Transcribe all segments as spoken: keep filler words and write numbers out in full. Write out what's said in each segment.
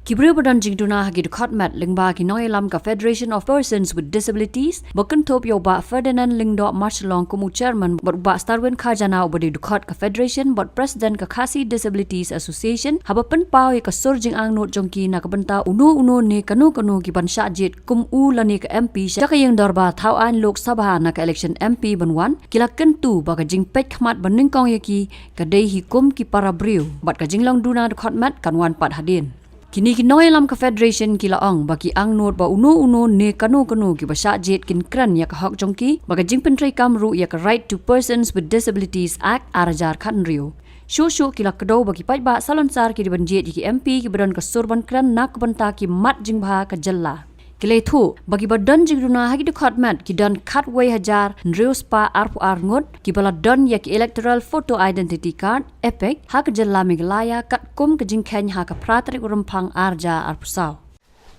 Ki briew ba don jingduna ha ki dkhot met lyngba ki nongïalam ka Federation of Persons with Disabilities ba kynthup ïa u Bah Ferdinand Lyngdoh Marshallong kum u chairman bad u Bah Starwin Khajana uba dei dkhot ka Federation bad president ka Khasi Disabilities Association haba pynpaw ïa ka sur jingangnud jong ki na ka bynta uno uno ne kano kano ki ban shah jied kum u lane ka M P sha ka ïing dorbar thaw aiñ Lok Sabha na ka election M P ban wan, ki la kyntu ba ka jingpeit khmat ba nyngkong ïa ki ka dei hi kum ki para briew bad ka jinglong duna dkhot met kan wan pat hadien. Kine ki nongïalam ka Federation ki la ong ba ki angnud ba uno uno ne kano kano ki ba shah jied kin kren ïa ka hok jong ki, ba ka jingpyntreikam ruh ïa ka Right to Persons with Disabilities Act ar hajar khathynriew. Shuh shuh ki la kdew ba ki paidbah salonsar ki dei ban jied ïa ki M P ki ba don ka sur ban kren na ka bynta ki mat jingbha ka jylla. Ki la ïathuh ba ki ba don jingduna ha ki dkhot met ki don khatwei hajar hynriew spah arphew ar ngut ki ba la don ïa ki Electoral Photo Identity Card, EPIC, ha ka jylla Meghalaya katkum ka jingkheiñ ha ka phra tarik u Rymphang ar hajar arphew saw.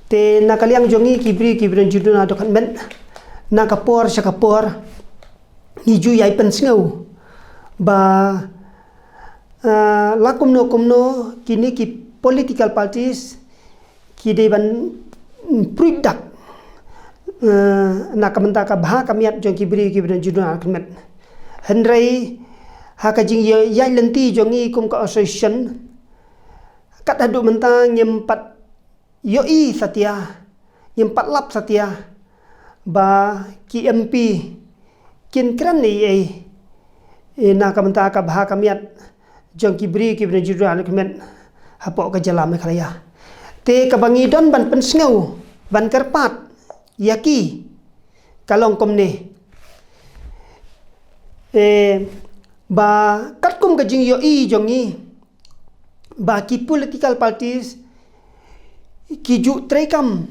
Te na ka liang jong ngi ki briew ki ba don jingduna dkhot met, na ka por sha ka por ngi ju ïai pynsngew ba, ah, la kumno kumno kine ki political parties ki dei ban, mm, pruid dak, eh, na ka bynta ka bha ka miat jong ki briew ki ba don jingduna dkhot met. Hynrei ha ka jingïaid lynti jong ngi kum ka association, kat haduh mynta ngim pat ïohi satia, ngim pat lap satia ba ki M P kin kren ei ei, eh, na ka bynta ka bha ka miat jong ki briew ki ba don jingduna dkhot met hapoh ka jylla Meghalaya. Te kaba ngi don ban pynsngew, ban kyrpad ïa ki ka long kumne. Eh, ba katkum ka jingïohi jong ngi ba ki political parties ki ju treikam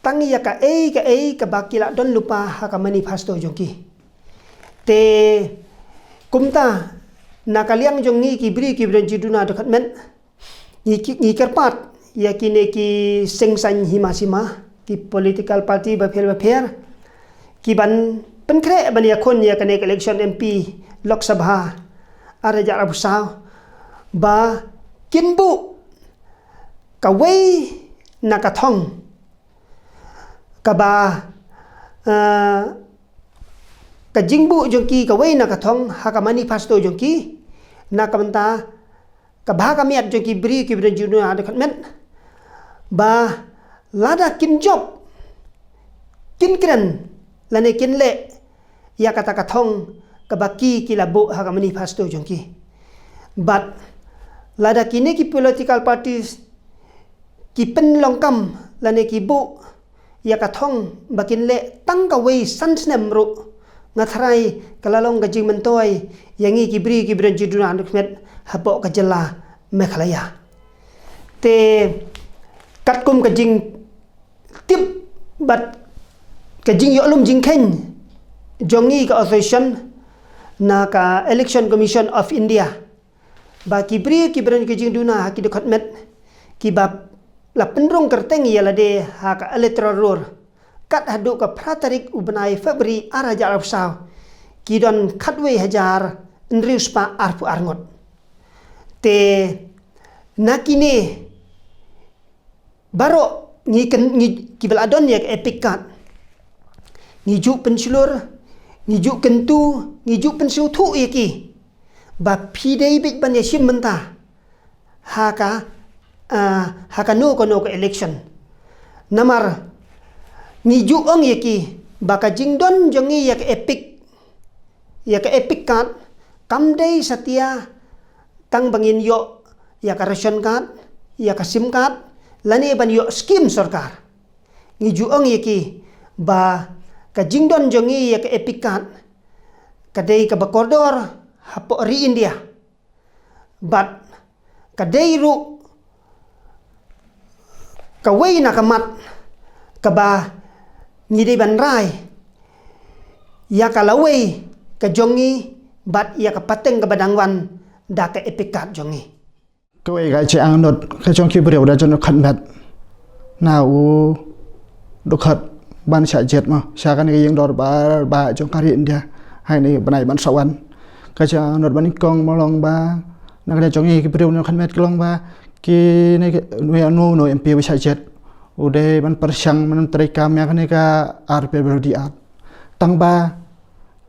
tang ïa kaei kaei kaba ki la don lypa ha ka manifesto jong ki. Te kumta na ka liang jong ngi ki briew ki ba don jingduna dkhot met, ngi ki, ngi kyrpad ïa kine ki seng saiñ hima sima, ki political party bapher bapher ki ban pynkhreh ban ïakhun ïa kane ka election M P Lok Sabha ar hajar arphew saw ba kin buh kawei na ka thong kaba, eh, ka jingbuh jong ki kawei na ka thong ha ka manifesto jong ki na ka bynta ka bha ka miat jong ki briew ki ba don jingduna dkhot met, ba lada kin jop, kin kren lane kin leh ïa kata ka thong kaba ki ki la buh ha ka manifesto jong ki. Bad lada kine ki political parties ki pynlong kam lane ki buh ïa ka thong ba kin leh tang kawei san snem ruh, nga tharai ka la long ka jingmyntoi ïa ngi ki briew ki ba don jingduna dkhot met hapoh ka jylla Meghalaya. Te katkum ka jingtip bad ka jingïohlum jingkheiñ jong ngi ka association na ka Election Commission of India, ba ki briew ki ba don ki jingduna ha ki dkhot met ki ba la pynrung kyrteng ïa lade ha ka electoral roll kat haduh ka phra tarik u bnai February ar hajar arphew saw ki don khatwei hajar hynriew spah arphew ar ngut. Te na kine baroh ngi kyn-, ngi ki ba la don ïa ka EPIC card, ngi ju pynshlur, ngi ju kyntu, ngi ju pynsngewthuh ïa ki ba phi dei beit ban ïashim bynta ha ka, ah, ha kano kano ka election. Namar ngi ju ong ïa ki ba ka jingdon jong ngi ïa ka EPIC, ïa ka EPIC card kam dei satia tang ba ngin ïoh ïa ka ration card, ïa ka SIM card lane ban ïoh skim sorkar. Ngi ju ong ïa ki ba ka jingdon jong ngi ïa ka EPIC card ka dei kaba kordor hapoh ri India. Bad ka dei ruh kawei na ka mat kaba ngi dei ban rai ïa ka lawei ka jong ngi bad ïa ka pateng kaba dang wan da ka EPIC card jong ngi. Kawei ka jingangnud ka jong ki briew da jong u dkhot met, na u dkhot ban shah jied mo sha kane ka ïing dorbar ba jong ka ri India ha kane ka bnai ban sa wan. Ka jingangnud ba nyngkong mo long ba na ka liang jong ngi ki briew na dkhot met ka long ba Ki ne ki, no, no, no M P ba shah jied u dei ban pyrshang ban treikam ïa kane ka R P W D Act. Tang ba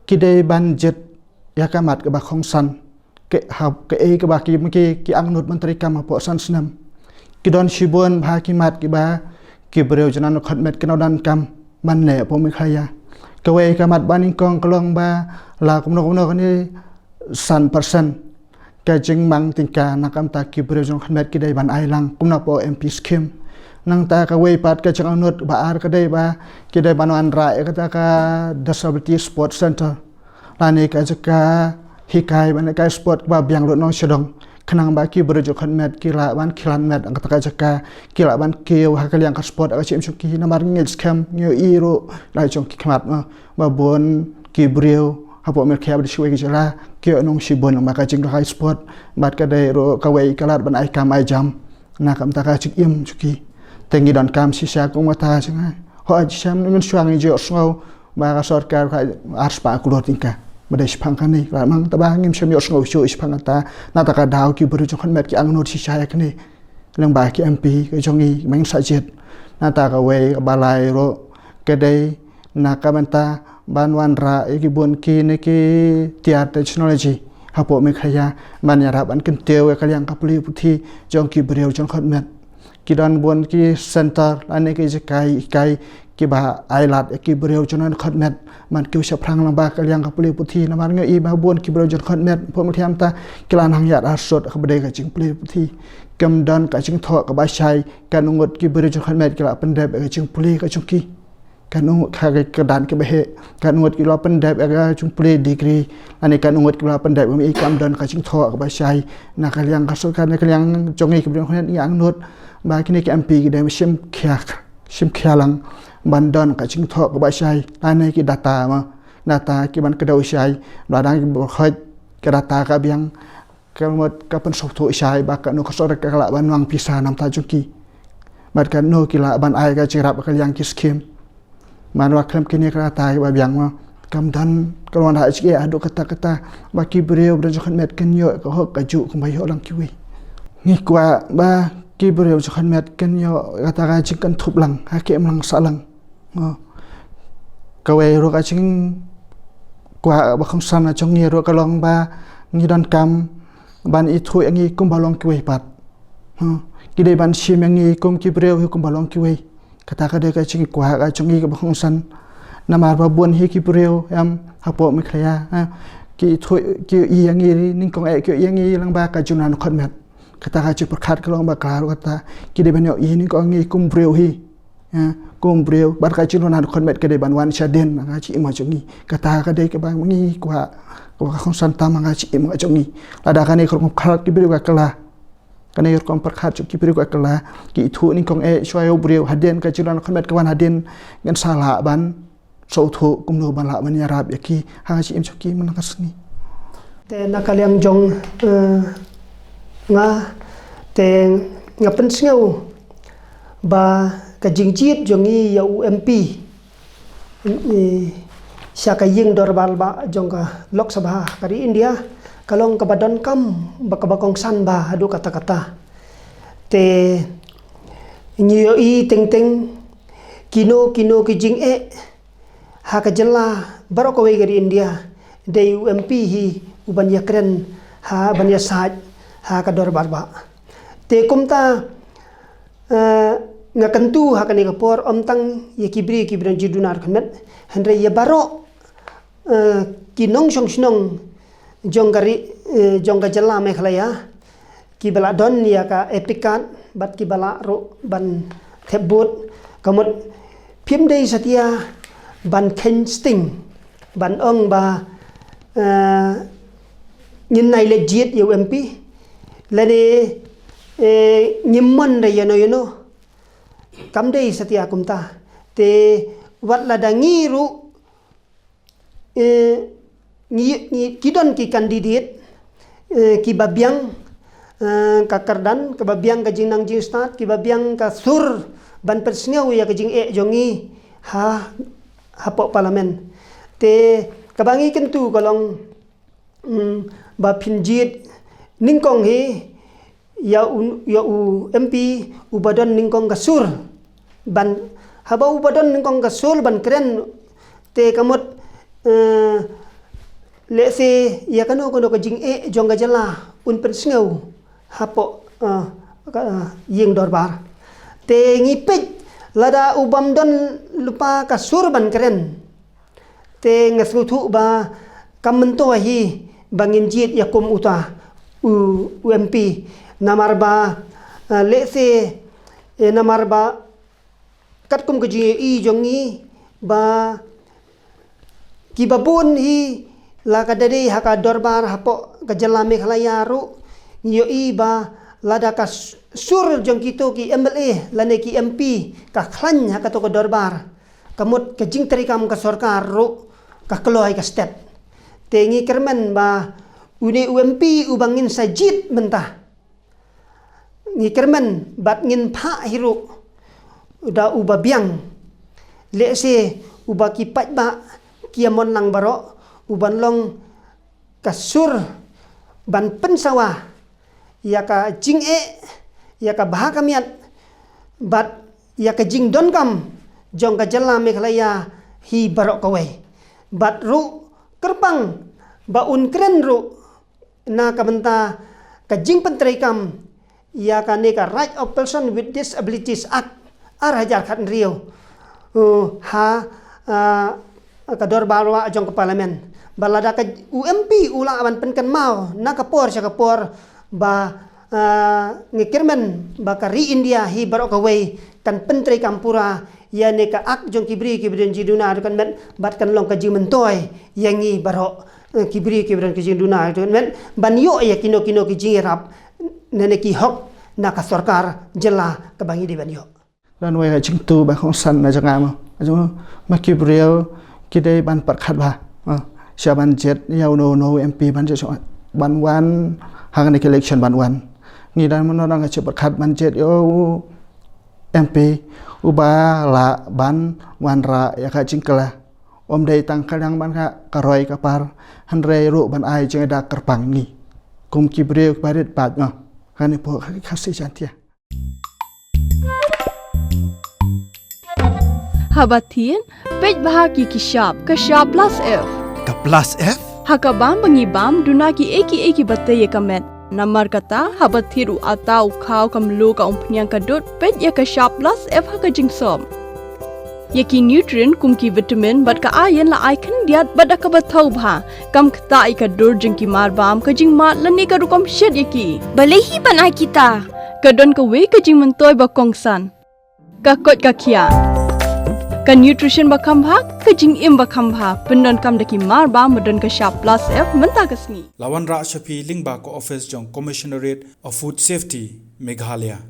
ki dei ban jied ïa ka mat kaba kongsan. Ka, ha, kaei kaba ki, ki, ki angnud ban treikam hapoh san snem. Ki don shibun bha ki mat kiba ki briew jong nongkhot met ki nongdonkam ban leh hapoh Meghalaya. Kawei ka mat ba nyngkong ka long ba la kumno kumno kane san percent ka jingmang tyngka, na ka bynta ki briew jong nongkhot met ki dei ban ai lang kumno hapoh M P scheme. Nangta kawei pat ka jingangnud ba ar ka dei ba ki dei ban wanrah ïa kata ka Disability Sport Center lane ka jaka hikai ban hikai sport ba biang lut nongshong shnong, khnang ba ki briew jong nongkhot met ki lah ban khlan met ha kata ka jaka, ki lah ban kiew ha ka liang ka sport ha ka jingim jong ki. Namar ngi skhem ngi ïohi ruh la jong ki khmat ma ba bun ki briew hapoh Meghalaya bad shawei ki jylla ki ïoh nong shibun ba ka jinghikai sport bad ka dei ruh kawei ka lad ban ai kam ai jam na ka bynta ka jingim jong ki. Te ngi donkam shisha kum kata jong ngi. Ho shisha ngi mynshuwa ngi ju ïohsngew ba ka sorkar ka ai arspah klur tyngka ba dei shaphang kane. Ka la mang taba ngim shym ïohsngew shuh shaphang kata. Na kata ka daw ki briew jong nongkhot met ki angnud shisha ïa kane. Lyngba ki M P ka jong ngi ba ngin shah jied. Na kata kawei kaba lai ruh ka dei na ka bynta ban wanrah ïa ki bun kine ki tiar technology hapoh Meghalaya ban ïarap ban kyntiew ïa ka liang ka pule puthi jong ki briew jong nongkhot met. Ki don bun ki center lane ki jaka hikai kiba ai lad ïa ki briew jong nongkhot met ban kiew shaphrang lyngba ka liang ka pule puthi. Namar ngi ïohi ba bun ki briew jong nongkhot met hapoh Meghalaya mynta ki la nang ïaid arsut ha kaba dei ka jingpule puthi. Kam don ka jingthoh kaba shai, katno ngut ki briew jong nongkhot met ki la pyndep ïa ka jingpule ka jong ki. Katno ngut ha ka kyrdan kaba heh, katno ngut ki la pyndep ïa ka jingpule degree, lane katno ngut ki la pyndep ïa ka, kam don ka jingthoh kaba shai na ka liang ka sorkar, na ka liang jong ngi ki briew nongkhot met. Ngi angnud ba kine ki M P ki dei ban shim khia, shim khia lang ban don ka jingthoh kaba shai lane ki data ma, data ki ban kdew shai. Ba dang ki ba khot ka data ka biang, ka mut ka pynsngewthuh shai ba katno ka sorkar ka lah ban wang pisa na ka bynta jong ki bad katno ki lah ban ai ka jingïarap ha ka liang ki scheme. Namar khlem kine ka data ba biang ma, kam don ka long da jingeh haduh katta katta ba ki briew ba jong nongkhot met kin ïoh ka hok kajuh kumba ïoh lang kiwei. Ngi kwah ba ki briew jong nongkhot met kin ïoh kata ka jingkynthup lang ha ka imlang sahlang. Mo. Kawei ruh ka jingkwah ba kongsan na jong ngi ruh ka long ba ngi donkam ban ithuh ïa ngi kumba long kiwei pat. Mo. Ki dei ban shim ïa ngi kum ki briew hi kumba long kiwei. Kata ka dei ka jingkwah ka jong ngi kaba kongsan. Namar ba bun hi ki briew em hapoh Meghalaya, ha, ki ithuh, ki ïohi ïa ngi nyngkong eh, ki ïohi ïa ngi lyngba ka jingwan nongkhot met. Kata ka jingpyrkhat ka long ba klar kata ki dei ban ïohi nyngkong ïa ngi kum briew hi. Ha, kum briew, bad ka jingwan nongkhot met ka dei ban wan shadien na ka jingim jong ngi. Kata ka dei kaba ngi kwah, kaba kongsan tam ha ka jingim jong ngi. Lada kane ka rukom pyrkhat ki briew ka kylla, kane ka rukom pyrkhat jong ki briew ka kylla, ki ithuh nyngkong eh shuwa ïa u briew, hadien ka jingwan nongkhot met ka wan hadien, ngin sa lah ban sngewthuh kumno ban lah ban ïarap ïa ki ha ka jingim jong ki man la ka sngi. Te na ka liang jong, eh, nga, te nga pynsngew ba ka jingjied jong ngi ïa u M P, eh, sha ka ïing dorbar bah jong ka Lok Sabha ka ri India ka long kaba donkam bad kaba kongsan bha haduh katta katta. Te ngi ïohi teng teng kino kino ki jingeh ha ka jylla baroh kawei ka ri India, dei u M P hi u ban ïakren, ha ban ïasaid ha ka dorbar bah. Te kumta, eh, nga kyntu ha kane ka por ym tang ïa ki briew ki briew jong nongkhot met, hynrei ïa baroh, eh, ki nongshong shnong jong ka ri, eh, jong ka jylla Meghalaya, kiba la don ïa ka EPIC card bad kiba la ruh ban thep vote, ka mut phim dei satia ban kheiñ sting ban ong ba, eh, ngin nai leit jied ïa u M P lane, eh, ngim mon da ïano ïano. Kam dei satia kumta. Te wat lada ngi ruh, eh, ngi, ngi, ki don ki candidate, eh, kiba biang, eh, ka kyrdan, kiba biang ka jingnang jingstad, kiba biang ka sur ban pynsngew ïa ka jingeh jong ngi ha, hapoh Parliament. Te kaba ngi kyntu ka long, mm, ba phin jied nyngkong hi ïa u, ïa u M P uba don nyngkong ka sur ban, haba uba don nyngkong ka sur ban kren, te ka mut, eh, lehse ïa kano kano ka jingeh jong ka jylla un pynsngew hapoh, eh, ka, eh, ïing dorbar. Te ngi peit lada u bym don lypa ka sur ban kren, te nga sngewthuh ba kam myntoi hi ba ngin jied ïa kum uta u, u M P. Namar ba, eh, lehse, eh, namar ba katkum ka jingïohi jong ngi ba kiba bun hi la ka da dei ha ka dorbar hapoh ka jylla Meghalaya ruh, ngi ïohi ba lada ka s-, sur jong kito ki M L A lane ki M P ka khlaiñ ha kato ka dorbar, ka mut ka jingtreikam ka sorkar ruh ka kloi ka stet. Te ngi kyrmen ba une u M P uba ngin sa jied mynta, ngi kyrmen bad ngin phah hi ruh da uba biang, lehse uba ki paidbah ki ïa mon lang baroh, uban long ka sur ban pynsawa ïa ka jingeh, ïa ka bha ka miat bad ïa ka jingdonkam jong ka jylla Meghalaya hi baroh kawei. Bad ruh kyrpang ba un kren ruh na ka bynta ka jingpyntreikam ïa kane ka Right of Person with Disabilities Act ar hajar khathynriew, uh, ha, uh, ka dorbar wah jong ka Parliament. Ba lada ka, u M P u lah ban pynkynmaw na ka por sha ka por ba, uh, ngi kyrmen ba ka ri India hi baroh kawei kan pyntreikam pura ïa ne ka ak jong ki briew kiba don jingduna ha ka met, bad kan long ka jingmyntoi ïa ngi baroh, eh, ki briew kiba don ka jingduna ha ka met, ban ïoh ïa kino kino ki jingïarap ne ne ki hok na ka sorkar jylla kaba ngi dei ban ïoh. Don wei ka jingtip ba kongsan na jong nga mo. Jong ma ki briew ki dei ban pyrkhat bha. Ah, sha ban jied ïa uno uno M P ban jied ban wan ha kane ka election ban wan. Ngi dang mynno dang ka jingpyrkhat ban jied ïa u M P uba lah ban wanrah ïa ka jingkylla. Ym dei tang ka liang ban ka, ka roi ka par, hynrei ruh ban ai jingïada kyrpang ngi kum ki briew kiba rit paid, ah, kane pok ha ki Khasi Jaiñtia. Haba thied, peit bha ki ki shap, ka shap plus F. Ka plus F? Ha ka bam ba ngi bam, duna ki ei ki ei kiba tei ïa ka met. Namar kata, haba thied u atta u khaw ka mluh ka umphniang ka dud, peit ïa ka shap plus F ha ka jingsop. Ïa ki nutrient kum ki vitamin bad ka iron la ai khyndiat bad da kaba thaw bha. Kam ktah ïa ka dur jong ki marbam, ka jingmad lane ka rukom shet ïa ki. Balei hi ban ai kita? Ka don kawei ka jingmyntoi ba kongsan. Ka koit ka khiah. Ka nutrition ba kham bha, ka jingim ba kham bha. Pyndonkam da ki marbam ba don ka shap plus F mynta ka sngi. La wanrah sha phi lyngba ka office jong Commissionerate of Food Safety, Meghalaya.